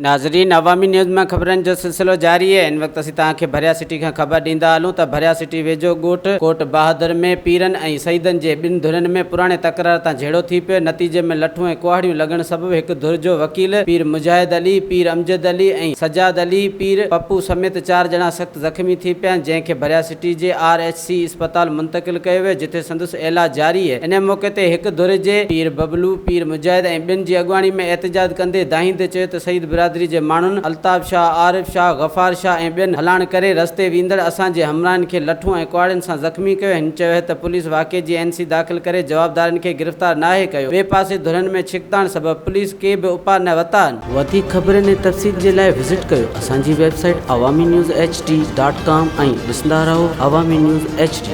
ناظرين عوامي نيوز مان خبرن جو سلسلو جاري آهي هن وقت اسين توهان کي ڀريا سٽي کان خبر ڏيندا هلون ته ڀريا سٽي ويجهو ڳوٺ ڪوٽ بهادر ۾ پيرن ۽ سيدن جي ٻن ڌرين ۾ پراڻي تڪرار تان جهيڙو ٿي پيو نتيجي ۾ لٺون ۽ ڪهاڙيون لڳڻ سبب هڪ ڌر جو وڪيل پير مجاهد علي، پير امجد علي ۽ سجاد علي، پير پپو سميت چار ڄڻا سخت زخمي ٿي پيا آهن جنهن کي ڀريا سٽي جي آر ايڇ سي اسپتال منتقل ڪيو ويو جتي سندس علاج جاري اهي ان موقعي تي هڪ ڌر جي پير ببلو، پير مجاهد ۽ ٻين جي اڳواڻي ۾ احتجاج ڪندي دانهيندي چيو ته سيد برادري جي ماڻهن الطاف شاهه، عارف شاهه، غفار شاهه ۽ ٻين هلاڻ ڪري رستي ويندڙ اسان جي همراهن کي لٺون ۽ ڪهاڙين سان زخمي ڪيو هن چيو ته پوليس واقعي جي اين سي داخل ڪري جوابدارن کي گرفتار ناهي ڪيو ٻئي پاسي ڌرين ۾ ڇڪتاڻ سبب پوليس ڪي به اپاء نه ورتا آهن. وڌيڪ خبرن ۽ تفصيل جي لاء وزٽ ڪيو اسان جي website Awami news H D dot com ۽ ڏسندا رهو عوامي نيوز ايڇ ڊي.